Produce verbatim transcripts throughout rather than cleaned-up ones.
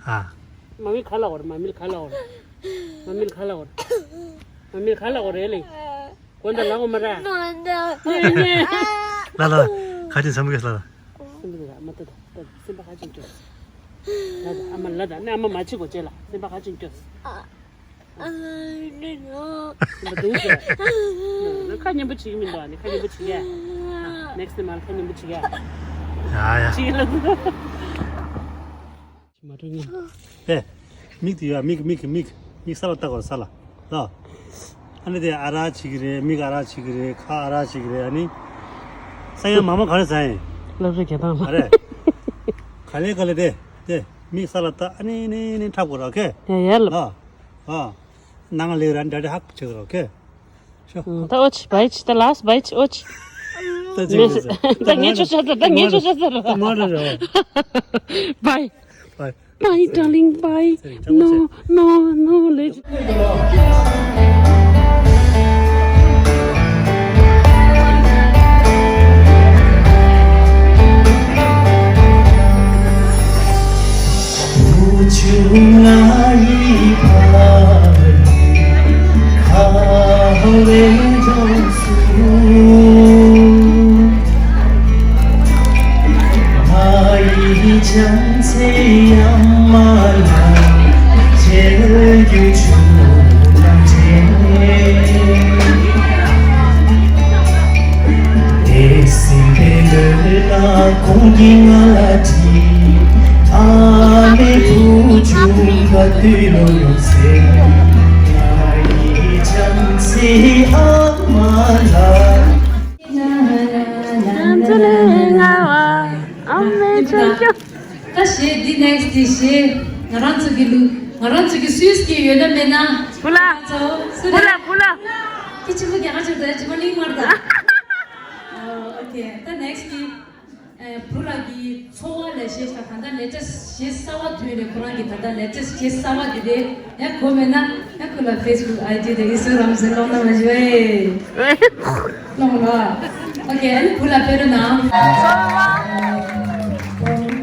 ཨ། མ་མི་ག་ལ་འོར། མ་མི་ག་ལ་འོར། མ་མི་ག་ལ་འོར། མ་མི་ག་ལ་འོར་རེ་ལེ། གོ་འདྲ་ལ་འོ་མ་ར། ནེ་ནེ། ལ་ལ། ཁ་ཅིག་འཚམ་གེ་ལ་ལ། སེམས་པ་ག་ཅིག་སྐྱོ། ལ་ད་ཨ་མ་ལ་ད་ནི་ཨ་མ་མ་ཅིག་གོ་ཅེ་ལ་སེམས་པ་ག་ཅིག་སྐྱོ། ཨ། ཨ། ནེ་ནེ། སེམས་པ་སྡུག་ཟེར། ཁ་སྙན་པོ་བྱེད་ཀྱི་མི་འདུག་ཨ་ནི་ཁ་སྙན་པོ་བྱེད་ཡ། ནེག་སི་ཊི་ནི་མ་ལ་ཁ་སྙན་པོ་བྱེད་ཡ། ཡ་ཡ། བྱེད་ཀྱི་ལ་འདུག་མ་འགྲོ་ཉན། ཨེ། མིག་དེ་ཡོད། མིག་མིག་མིག་མིག་ས་ལ་བལྟ་དགོས། ས་ལ་ལ། ཨ་ནི་དེ་ཨ་རག་བྱེད་ཀྱི་རེད། མིག་ཨ་རག་བྱེད་ཀྱི་རེད། ཁ་ཨ་རག་བྱེད་ཀྱི་རེད། ཨ་ནི་ས་ཡ་མ་མ་ག་རེ་ཟ་ཡིན། སློབ་གྲྭ་རྒྱ་ཐང་ལ། ཨ་རེད། ག་ལེ་ག་ལེ་དེ་དེ་མིག་ས་ལ་བལྟ། ཨ་ནི་ནི་ནི་འཁྲབ་དགོས་ར། ཨོ་ཁེ། ཡ་ཡ་ལ། ཨ་ཨ། ནང་ལས་ར་འདྲ་འདྲ་ཧག་བྱེད་དགོས་ར། ཨོ་ཁེ། ཤོ། ད་ཨོ་ཆི་བའི་ཆི་ད་last bite ཨོ་ཆི། ད་ཅི་མི་ཟེར། ད་ངས་ཆོ་ཆ་ད་ད་ངས་ཆོ་ཆ་ད་ད་མ་འགྲོ་རེད། ད་མ་འགྲོ་རེད། Bye. Bye. Bye, darling, bye. No, no, no, let. ང་ཚོ་ལས་ང་བ་ཨ་མའི་ཆོས་སྐྱོང་། ད་གཞས་འདི་next འདི་གཞས་ང་རང་ཚོ་གི་ལུགས། ང་རང་ཚོ་གི་སུས་ཀྱི་ཡོད་ན་མེད་ན། བུ་ལ། ཚོ་སུ་བུ་ལ་རེད། བུ་ལ། ཁྱི་ཆེན་པོ་རྒྱ་གར་ཆོས་ད་ཅི་མ་ལིང་མར་ད། ཨོ་ཨོ་ཁེ། ད་next གི་ཨེ་བུ་ལ་གི་འཚོ་བ་ལས་གཞས་ཤ་གང་ད་latest གཞས་གསར་བ་དུས་རེད། ཁོ་རང་གི་ད་ལྟ་latest གཞས་གསར་བ་དེ་དེ་ཡ་གོ་མེད་ན་ཡ་ཁོ་ལ་Facebook I G དེ་ཨི་སུ་རམ་ཟེར་ལོང་ན་མ་ཞུ་ཨེ། ལོང་ལ། ཨོ་ཁེ། ཨ་ནི་བུ་ལ་ཕེ་རུ་ན། Thank you.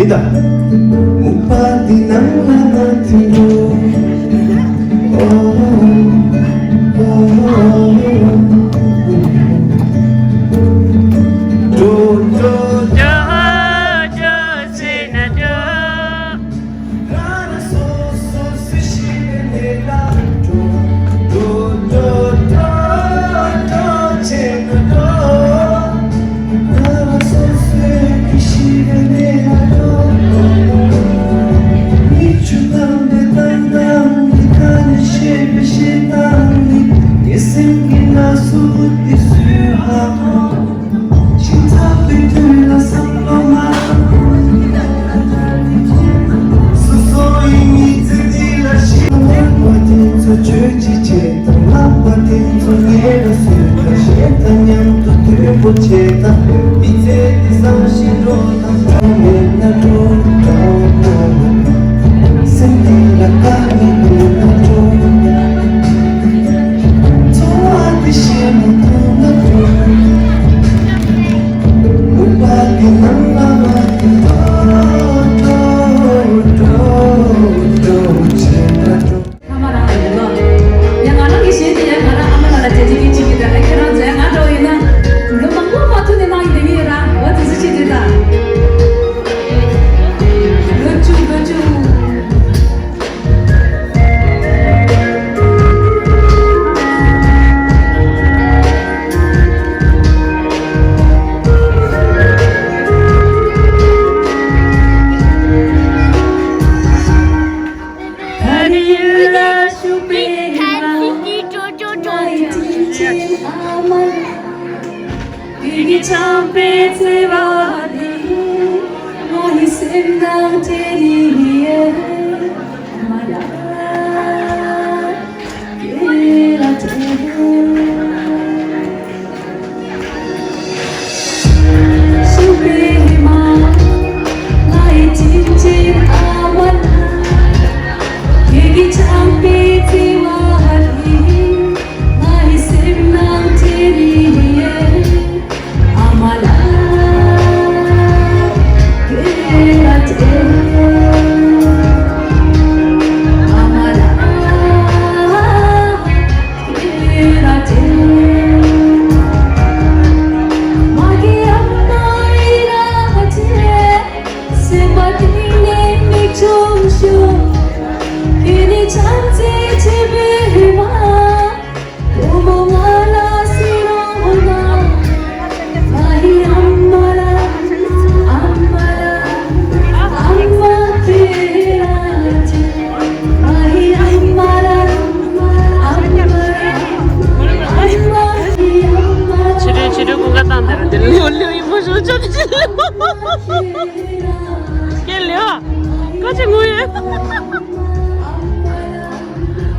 མུན་པ་འདི་ནང་ལ་ང་ཐིམ་འགྲོ། ཨོ། ཨོ། འགྲོ། འགྲོ། འགྲོ། འགྲོ། འགྲོ། འགྲོ། ཕ་མ་རང་ལ་ཡིན་ནོ། ཡང་ང་རང་གི་གཞས་དེ་ཡང་ང་རང་ཨ་མ་ལགས་ལ་བྱས་རྗེས་ཀྱི་ཆིག་གི་དང་ཁྱེད་རང་ཚོ་ཡང་ང་འདྲ་བོ་ཡིན་ན། འགྲོ་མང་པོ་མ་ཐུག་ནས་གནང་ཡིན་དེ་ངེས་ར་བ་དེ་ཚོ་ཆིག་དེ་དང་། ལོ་བཅུ་ལོ་བཅུ། ཕྱི་དྲོའི་ཕྱི་དྲོའི་ཀུན་དགའ་བཏང་དེ་ར་དེ་ལེའུ་ལེའུ་ཡིན་པོ་ཞོ་ཆོ་ཆི་ལེའུ། སྐད་ལེའུ། ཀ་ཅི་ངུ་ཡོད།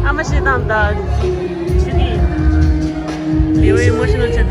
ཨ་མ་ཤི་དང་ད་ཆི་དེ་ལེའུ་ཡིན་པོ་ཞོ་ཆོ།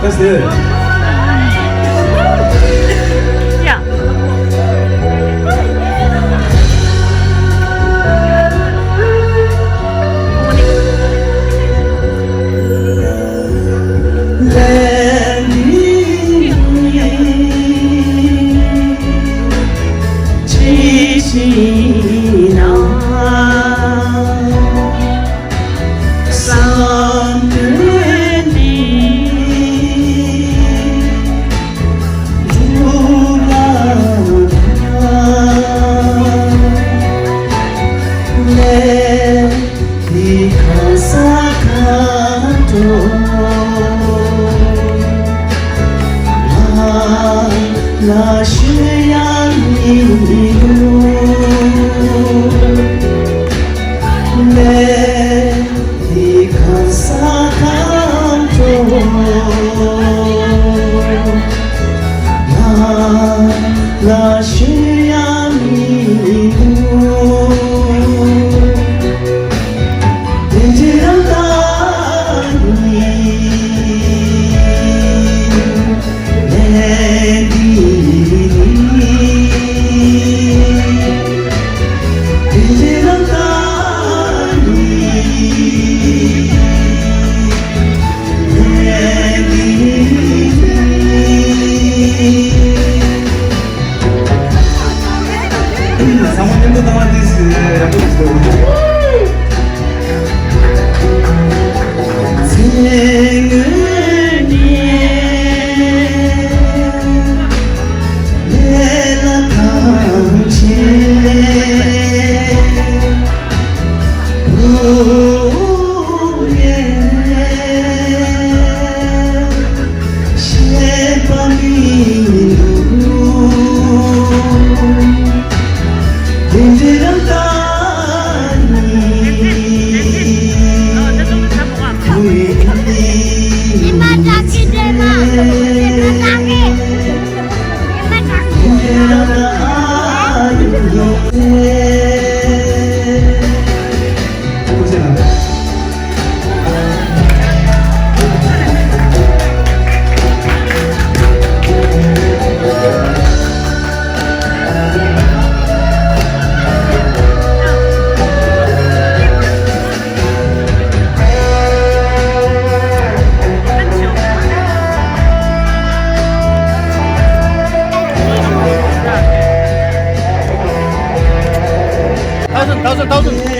That's it. Yeah. Thousand, thousand, thousand.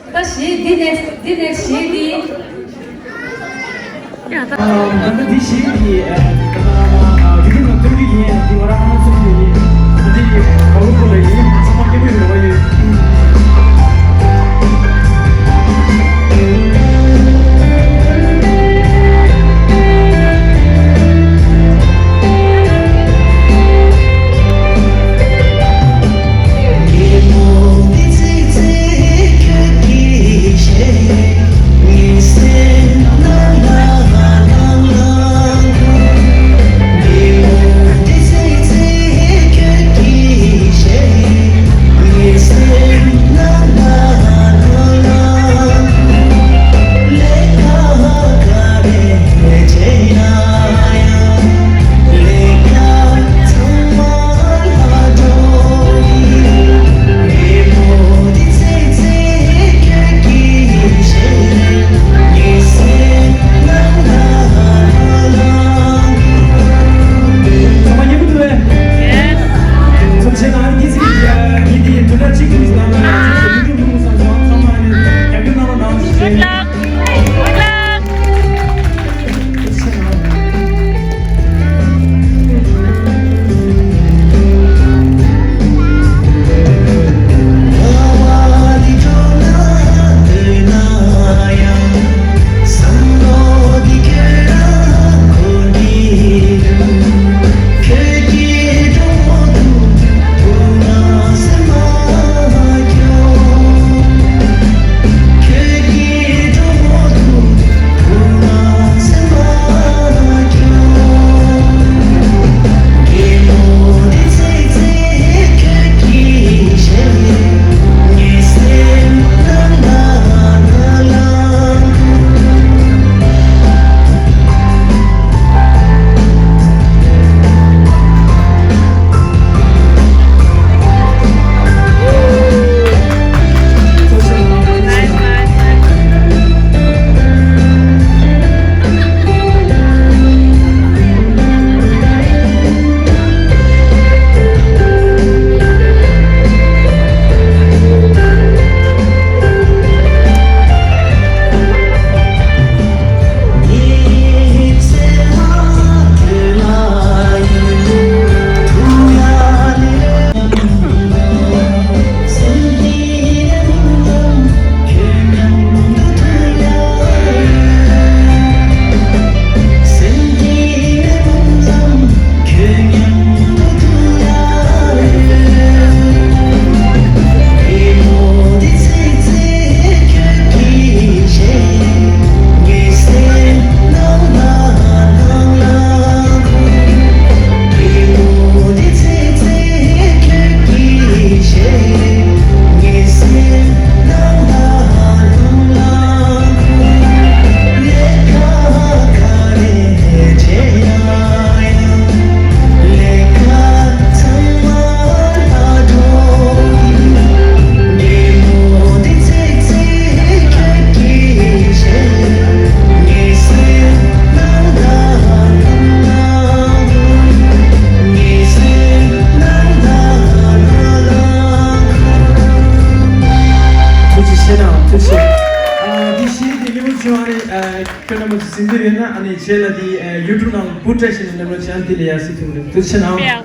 ད་གཞས་འདི་next འདི་next གཞས་འདི། ཡ་ད། ད་ལྟ་འདི་གཞས་འདི་ཨ་ད་ཨ་ཝི་ཌི་ཡོ་ནང་སྟོན་གྱི་ཡིན། འདི་ང་རང་ཨ་མ་བཙུགས་ཀྱི་ཡིན། ད་འདི་ Good luck. Good luck. ཐུགས་རྗེ་ཆེ་གནང་། ཐུགས་རྗེ་ཆེ། ཨ། འདི་གཞས་འདི་སྙན་མོ་བྱུང་། ཨ་ནི། ཨ། ཁྱོད་རྣམ་པ་ཚོ་ཟིན་རྒྱུ་ཡོད་ན། ཨ་ནི་རྗེས་ལ་འདི། ཨ། ཡུ་ཊུབ་ནང་སྤུ་ཏྲ་ཞིག་ནས་ནམ་རོ་ཅན་དེ་ལ་ཡར་སི་ཐུབ་རེད། ཐུགས་རྗེ་ཆེ་གནང་།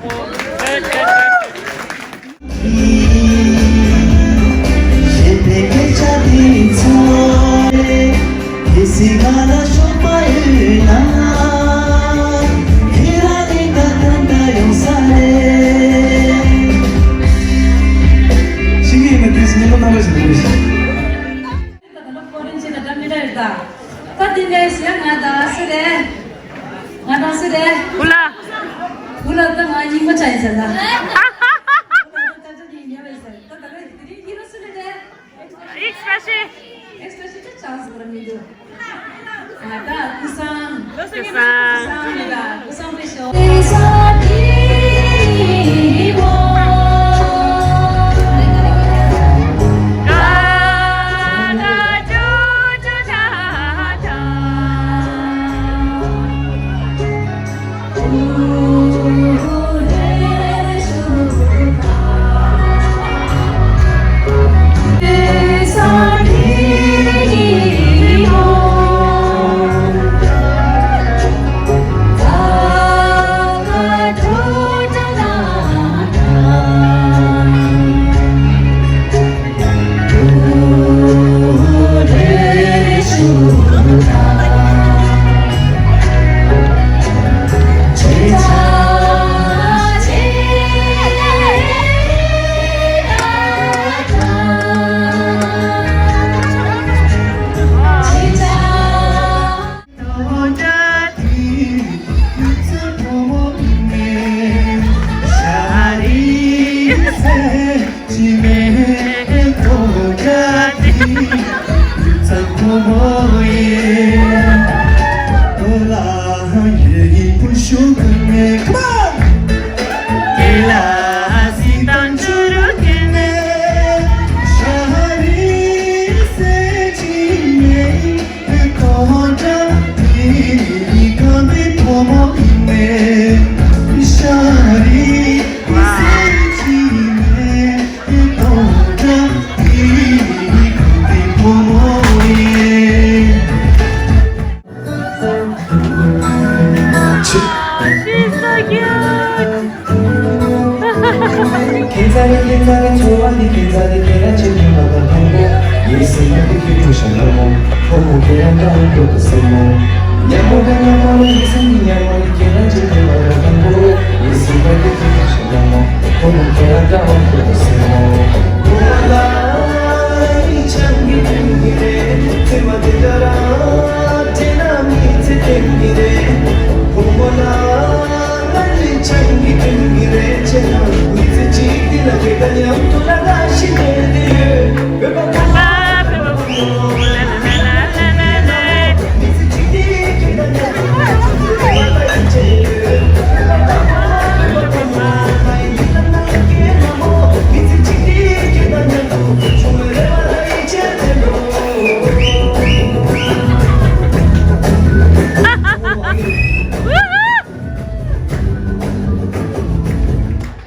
ད་ལོ་ཁོ་རང་ཅི་ན་འདྲ་མི་འདྲ་རེད་ད། ད་དེ་ནས་ཡང་ང་ད་སུ་རེད། ང་ད་སུ་རེད། ཨུ་ལ། ཨུ་ལ་ད་ང་སྙིང་མ་ཆ་ཡིན་ཟེར་ད། ད་ད་ད་ད་ཉིན་ཉལ་བས་ཟེར། ད་ད་ལོ་དེ་རིང་ཁྱེད་རང་སུ་རེད་དེ། ཨེགསི་པེ་ཤི། ཨེགསི་པེ་ཤི་ཅི་ཆགས་སུ་ར་མི་འདུག་ང་ད་ཀུ་སང་། ཀུ་སང་། ཀུ་སང་རེད་ད། ཀུ་སང་པེ་ཤོ།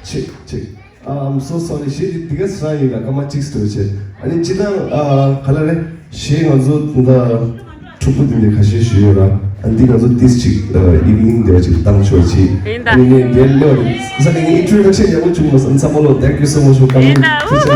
ཆེ་ཆེ། ཨ། I'm so sorry. གཞས་འདི་འདི་ག་ས་ཡིན་ལ་སྐར་མ་གཅིག་སྟོན་བྱས། ཨ་ནི་སྤྱི་བཏང་ཨ་ག་ལ་རེད། གཞས་ང་ཚོ་འདི་འཁྲུག་པོ་འདི་འདྲ་ཁ་ཤས་ཞུས་ཡོད་ལ། ཨ་འདི་ང་ཚོ་ཏིས་ཅིག་ཨ་evening འདི་བ་ཅིག་བཏང་ཆོག་ཅིག་ཡིན་ད། ཨ་ནི་ངས་འདིར་ལོ་ས་ནས་ངས་introduction ཡག་པོ་བྱུང་མ་སོང་། ཚང་མ་ལོ་thank you so much for coming. ཡིན་ད། ཐུགས་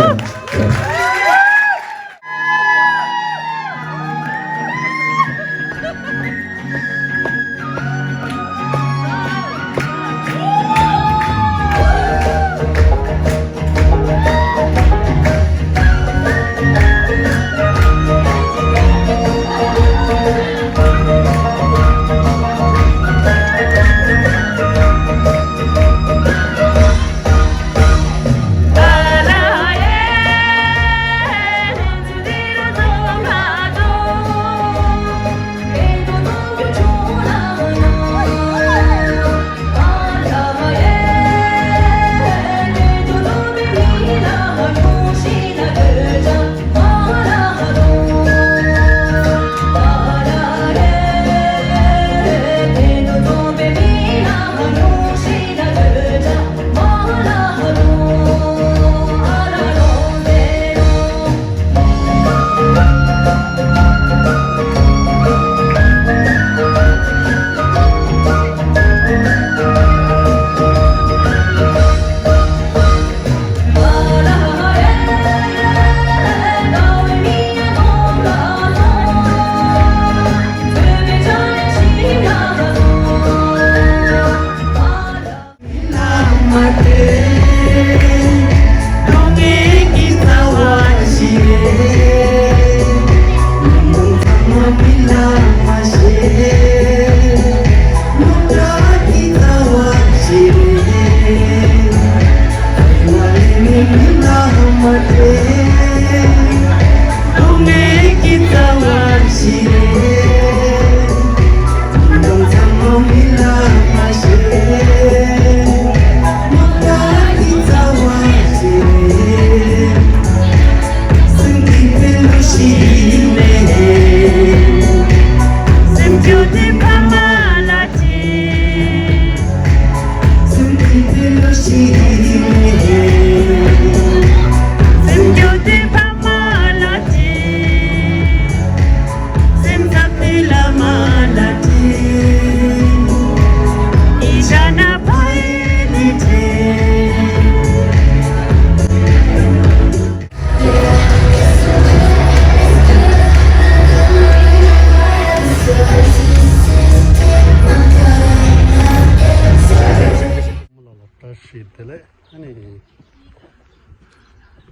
རྗེ་གནང་། བཀྲ་ཤིས་བདེ་ལེགས། ཨ་ནི།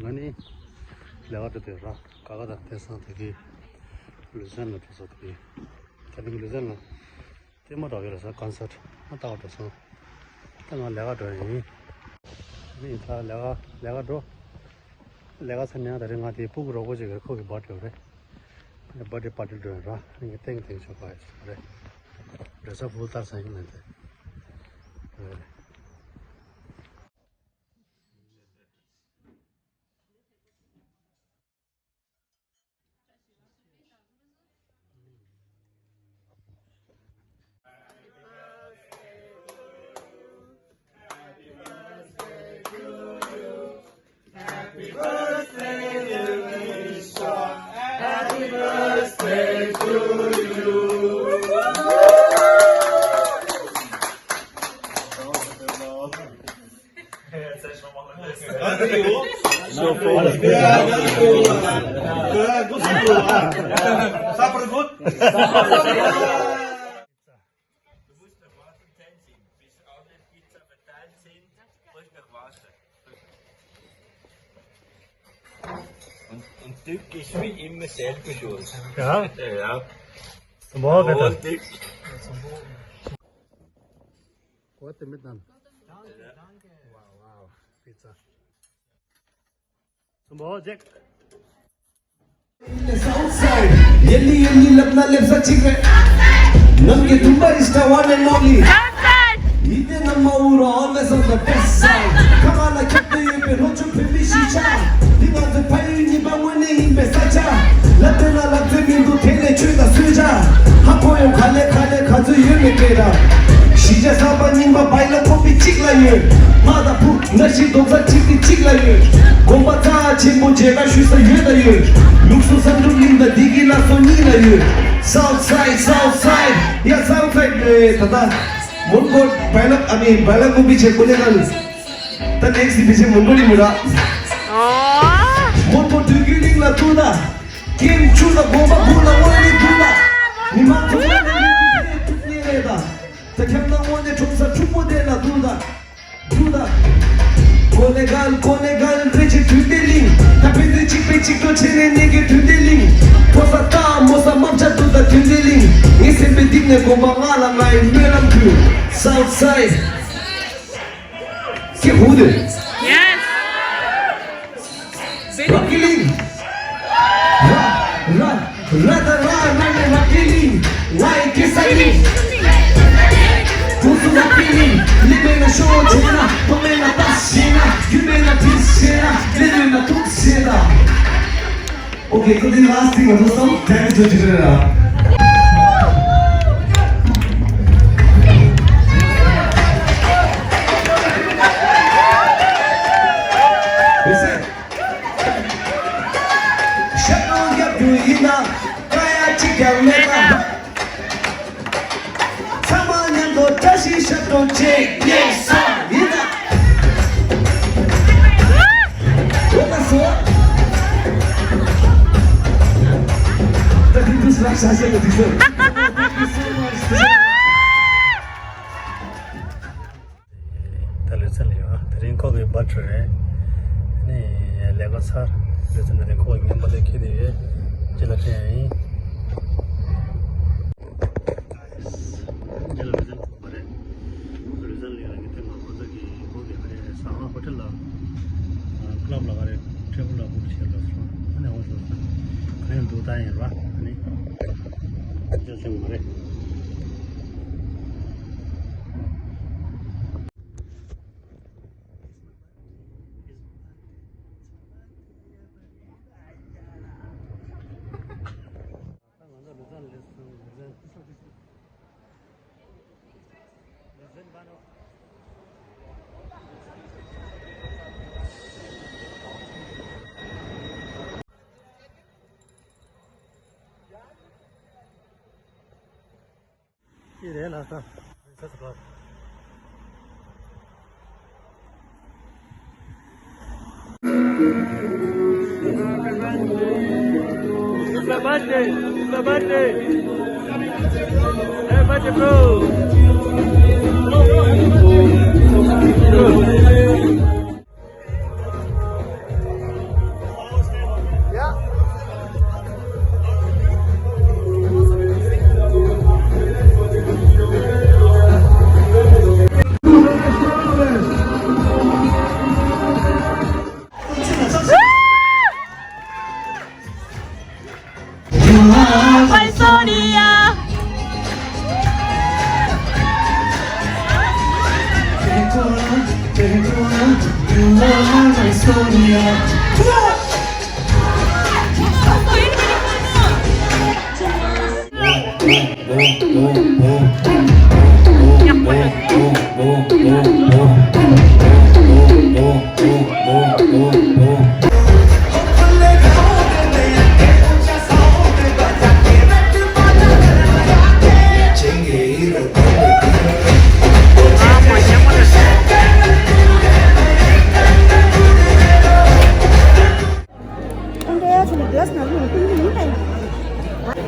ང་ནི་ལས་ཀ་འགྲོ་དུས་ར་ཀ་ཁ་དང་ཐེ་སང་དེ་གི་ལུས་སེམས་ལ་འགྲོ་ས་དེ་གི་ད་དེ་གི་ལུས་སེམས་ལ་ལྟད་མོ་འགྲོ་གི་རེད་ས། ཀོན་སར་ཊི་ཨ་ལྟ་བ་འགྲོ་སོང་། ད་ང་ལས་ཀ་འགྲོ་ཡིན། ཨ་ནི་ད་ལས་ཀ་ལས་ཀ་འགྲོ། ལས་ཀ་ཚར་ནས་ད་རེས་ང་དེ་སྤུ་གུ་རོགས་པོ་ཅིག་གི་ཁོ་གི་བར་ཌེ་རེད། ཨ་ནི་བར་ཌེ་པར་ཊི་འགྲོ་ཡིན་ར། ཨ་ནི་ངས་ཏེང་ཏེང་ཆོག་པ་རེད། རེས་གཟའ་ཕུར་བུ་ལྟར་སང་ཡིན་ནས་དེ་རེད། Alles gut. Ja, gut. Super gut. Du musst der Martin Tenzin, bis alle Pizza verteilt sind, bringt nach Wasser. Und, und Dück ist wie immer selber schuld. Ja? Ja, ja. Zum Wohl, bitte. Und Dück. Gute Miteinander. Danke, danke. Wow, wow. Pizza. Zum Wohl, Jack. South side. ཡེ་ལི་ཡེ་ལི་ལབ་ན་སླེབས་ས་གཅིག་རེད། ནམ་གྱི་དུམ་པ་is the one and only. ཡིན་ཏེ་ན་མ་འུ་རོ་always on the best side. ཁ་ཁ་ལ་ཁྱབ་སྟེ་ཡོད་པའི་ལྷོ་ཕྱོགས་བོད་མི་གཞིས་ཆགས། འདི་ང་ཚོའི་ཕ་ཡུལ་གཉིས་པ་དངོས་གནས་ཡིན་པའི་ས་ཆ། ལབ་དེ་ན་ལབ་ཚོད་མི་འདུག་དེ་ནས་ཆོས་དང་གསོལ་ཇ། ཧ་གོ་ཡོང་ག་ལེ་ག་ལེ་ག་ཚོད་ཡོད་མེད་སྤྲད་ར། གཞིས་ཆགས་གསར་པ་རྙིང་པ་བའི་ལ་ཁོག་པའི་གཅིག་ལ་ཡོད། ང་དང་བུ་ང་བཞི་རྡོག་རྩ་གཅིག་གི་གཅིག་ལ་ཡོད། དགོན་པ་རྩ་ཆེན་པོ་མཇལ་ཁ་ཞུ་ས་ཡོད་ད་ཡོད། ལུགས་སྲོལ་བསམ་གྲུབ་གླིང་དང་བདེ་སྐྱིད་ལ་སོ་གཉིས་ལ་ཡོད། South side, South side, yeah, South side ལས་ད་ལྟ་མོན་གྷོ་བའི་ལ་ཨ་མི་བའི་ལ་ཀུ་པི་ཆེ་ཀུ་ལེ་ནང་། ད་next division མོན་གྷོ་ལི་མི་ར། མོན་གྷོ་དུས་རྒྱུན་གླིང་ལ་ཐུག་ད། ཀེམ་ཆུ་ལ་དགོན་པ་བུ་ལ་དངོས་གནས་དུག་ད། མི་མང་ཚོ་དངོས་གནས་ཡོད་དུས་ཐུག་ཉེ་རེད་ད། ད་ཁྱམས་ན་དངོས་གནས་འཁྲུངས་ས་འཁྲུངས་པོ་དེ་ལ་དུག་ད། དུག་ད། གོ་ལེ་གལ་གོ་ལེ་གལ་རེ་ཆེ་དུས་དེ་གླིང་། ད་ཕན་ཚུན་གཅིག་པའི་གཅིག་ཏུ་ཆེ་ནས་གནས་ཀྱི་དུས་དེ་གླིང་། ཕོ་ས་ད་མོ་ས་མ་བྱ་དུག་ད་དུས་དེ་གླིང་། ངའི་སེམས་པའི་གཏིང་ནས་དགོན་པ་ང་ལ་ང་ཡི་སྨོན་ལམ་ཕུལ། South side. ཁྱེད་ཧུ་དེ། Yes. རང་གི་གླིང་། ར་ར་ར་ད་ར་ར་ནས་རང་གི་གླིང་། ང་ཡི་སྐྱེ་ས་གླིང་། ཁོ་ཚོ་རང་གི་གླིང་། ལས་མེད་ན་ཤོག་བྱས་ན། ཐོག་མེད་ན་ལྟ་བྱས་ན། རྒྱུ་མེད་ན་དྲིས་བྱས་ན། ལས་མེད་ན་ཐུག་བྱས་ན། Okay, so the last thing, also some damage to the ཤ་ནོར་རྒྱབ་རྒྱུ་ཡིན་ན་ཀ་ཡ་གཅིག་ཀྱང་མེད་ན། ཚང་མ་མཉམ་དུ་བཀྲ་ཤིས་ཞབས་བྲོ་གཅིག་གཉིས་གསུམ་ཡིན་ད། འོ་ད་སོ། ད་དེ་དུས་ལ་ཤ་ཤ་གི་དུས་སོ། ད་ལུས་རྩལ་ཡོད། དེ་རིང་ཁོ་གི་བར་ཌེ་རེད། ནི་ལས་ཀ་ཚར། ལུས་རྩལ་ནི་ཁོ་ཉིན་པ་ལས་ཁྱེར་ཏེ་ཡོད། ཅི་ལ་དྲན་ཡིན། ཅི་ལ་ལུས་རྩལ་ཁོ་པ་རེད། ལུས་རྩལ་ལས་ཀ་གི་ཐེངས་མ་ཁོ་ཚོ་གི་ཁོ་གི་ཧ་རེ་ཟ་ཁང་ཧོ་ཊེལ་ལ་ཀླབ་ལ་ཧ་རེ་ཊེ་བལ་ལ་བུག་བྱས་ལ་སོང་། ཨ་ནི་འོང་ཤོག་ས་ཁ་ཡང་འདུག་ད་ཡིན་ར། ཨ་ནི་ཅི་ལ་ཐེངས་མ་རེད། ཅི་རེད་ལགས་སོ། Happy birthday! Happy birthday! Happy birthday, bro!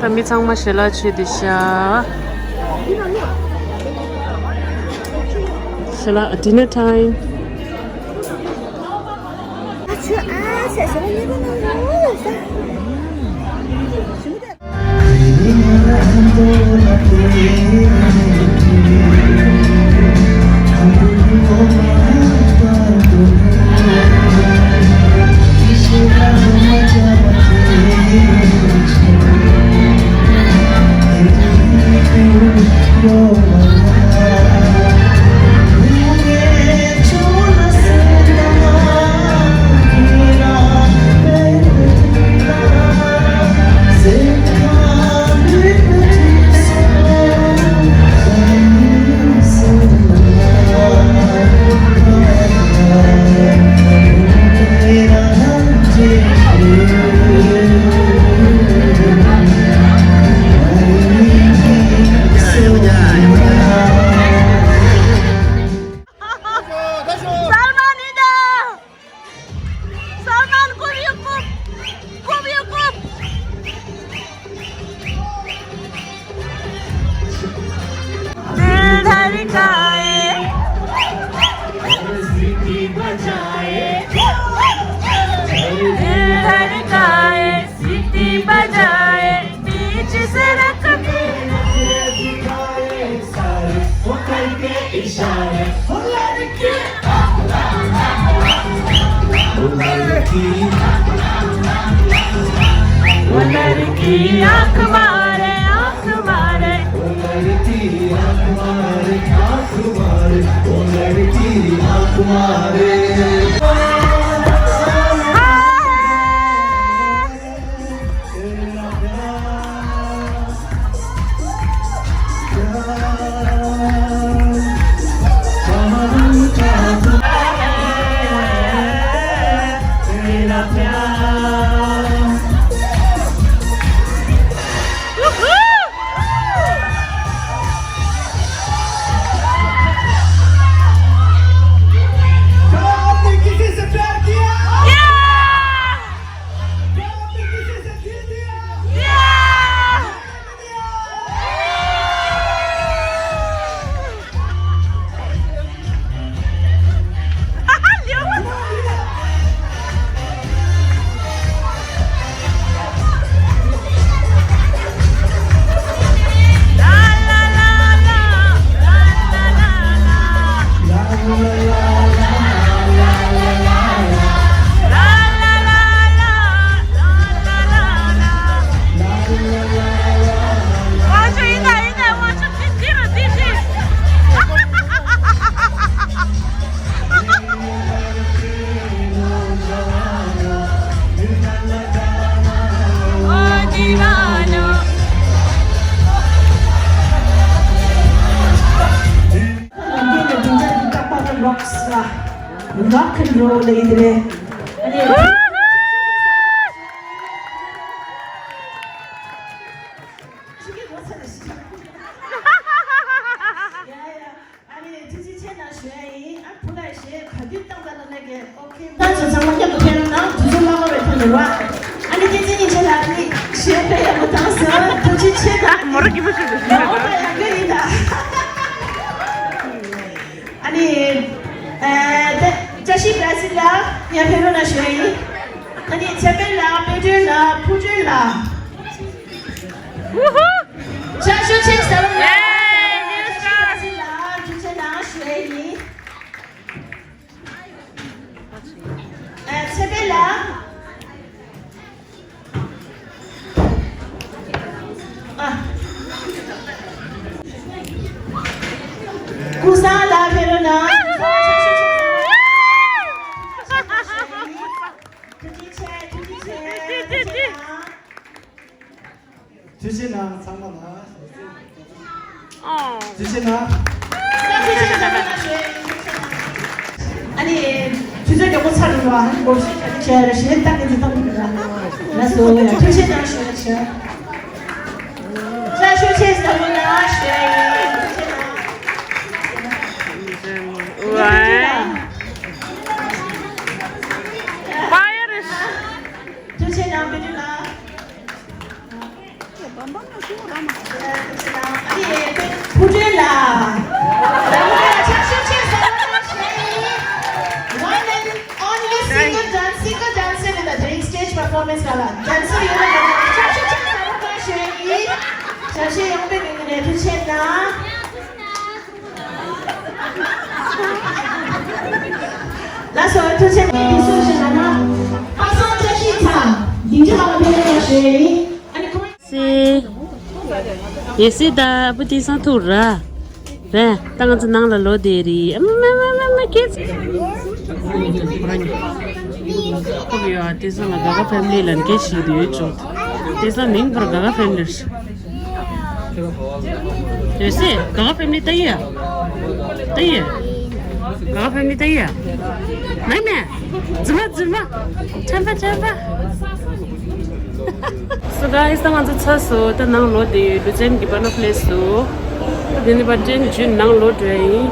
ད་མི་ཚང་མ་ཞལ་ལག་མཆོད་དེ་ཤག་ཞལ་ལག dinner time. Salman को भी खूब, को भी खूब। दिल धड़काए, सीटी बजाए, दिल धड़काए, सीटी बजाए, बीच सड़क पे। वो लड़की आंख मारे, आंख मारे। वो लड़की आंख मारे, आंख मारे। वो लड़की आंख मारे। Rock and roll lady. ཨ་ནི་ཐུགས་རྗེ་ཆེ་གནང་ཞུ་ཡ་ཡིན། ཨ་བུ་ལ་གཞས་ག་དུས་བཏང་ད་ལ་ནས་ཀྱི་ཨོ་ཁེ། ད་ཚོ་ཚང་མ་མཉམ་དུ་ཕེབས་རོགས་གནང་། དུས་ཚོད་མ་འགོར་བའི་ཐོག་ནས་རོགས། ཨ་ནི་བསྟན་འཛིན་ཉིན་བྱེད་ལགས་ནི་གཞས་དཔེ་ཡག་པོ་བཏང་སོང་། ཐུགས་རྗེ་ཆེ་གནང་། མོ་ར་གི་མོ་ཤོད་དུ་ཞུ་ཡ་ཡོད་པ་ཡག་པོ་ཡིན་ད། ཨ་ནི་ཨ་ད་བཀྲ་ཤིས་བཀྲ་ཤིས་ལགས་ཡར་ཕེབས་རོགས་གནང་ཞུ་ཡ་ཡིན། ཨ་ནི་ཚེ་དཔལ་ལགས། དཔལ་སྒྲོན་ལགས། ཕུར་སྒྲོན་ལགས། བཅའ་བཞུགས་ཆེན་ཟབ་ལ། ཡེ། ཆེན་ཟབ་ལ་ཐུགས་རྗེ་གནང་ཞུ་ཡ་ཡིན། ཨ་ཚེ་དཔལ་ལགས། ཨ། ཀུན་བཟང་ལགས་ཕེབས་རོགས་གནང་། ཐུགས་རྗེ་ཆེ། ཐུགས་རྗེ་ཆེ། ཐུགས་རྗེ་གནང་། ཐུགས་རྗེ་གནང་། ཚང་མ་ལ་ཨོ། ཐུགས་རྗེ་གནང་། ཨ་ནི་དུས་ཚོད་མགྱོགས་པོ་ཚར་འགྲོ་བ། ཨ་ནི་སྒོར་གཞས་ག་རེ་བྱས་རེད། གཞས་ལྟ་གི་འདི་ལྟ་གི་འདུག་ལ། ལགས་སོ། ཐུགས་རྗེ་གནང་ཞུ་ཡ་ཞུ། བཀྲ་ཤིས་ཆེ་ཟེར་བ་ལ་ཞུ་ཡ་ཡིན། ཐུགས་རྗེ་གནང་། ཐུགས་རྗེ་གནང་། ཐུགས་རྗེ་གནང་། བེ་ཏྲི་ལགས། ཁྱེད་བམ་པ་ ཕུ་ཏྲེ་ལ། ཕུ་ཏྲེ་ལ་ཕྱག་ཤུགས་ཆེ་ས་ལ་ཞེས། One and only single dance, single dancer in the three stage performance ལ་ལ། ཌན་སར་ཡོད་ན་ཕྱག་ཤུགས་ཆེ་ས་ལ་ཞེས། ཞབས་ཞུ་ཡོང་པའི་མིང་ནས་ཐུགས་རྗེ་གནང་། ལགས་སོ། ཐུགས་རྗེ་གནང་། དུས་སུ་ཞིག་ན་ན། ཁ་སང་བཀྲ་ཤིས་ཚང་། སྡིངས་ཆ་ལ་ཕེབས་ལ་ཞེས། ཨ་ནི་ཁོང་། སེ། ཡེ་སི་ད་བུ་དེ་སང་ཐུག་ར། རེད། ད་ང་ཚོ་ནང་ལ་ལོག་བསྡད་རེད། ཨ་མ་མ་མ་མ་ཁྱེད། ཁོ་ཡོད་ཨ། དེ་སང་ལ་ག་ག་ཕེ་མི་ལི་ལ་འགའ་ཞིག་ཡོད་ཆོག་དེ་སང་མིང་བར་ག་ག་ཕེ་མི་ལི་རེད། ཡོད་སེ། ག་ག་ཕེ་མི་ལི་ལྟ་ཡི་ཡ། ལྟ་ཡི་ཡ། ག་ག་ཕེ་མི་ལི་ལྟ་ཡི་ཡ། མེ་མེ། རྫི་མ་རྫི་མ། ཁྲམ་པ་ཁྲམ་པ། So guys, ད་ང་ཚོ་ཚར་སོང་། ད་ནང་ལོག་བསྡད་ཡོད། ལུ་ཙན་གྱི་པ་ན་ཕ་ལེ་སི་དུ། ད་དེ་ནས་པར་ཅན་ཇུན་ནང་ལོག་འགྲོ་ཡ་ཡིན།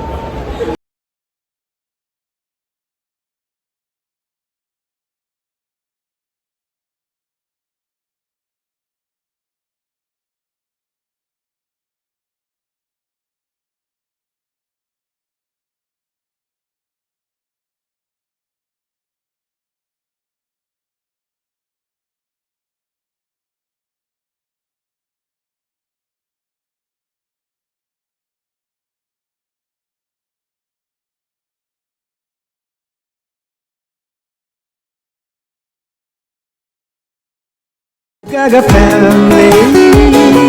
Gaga family.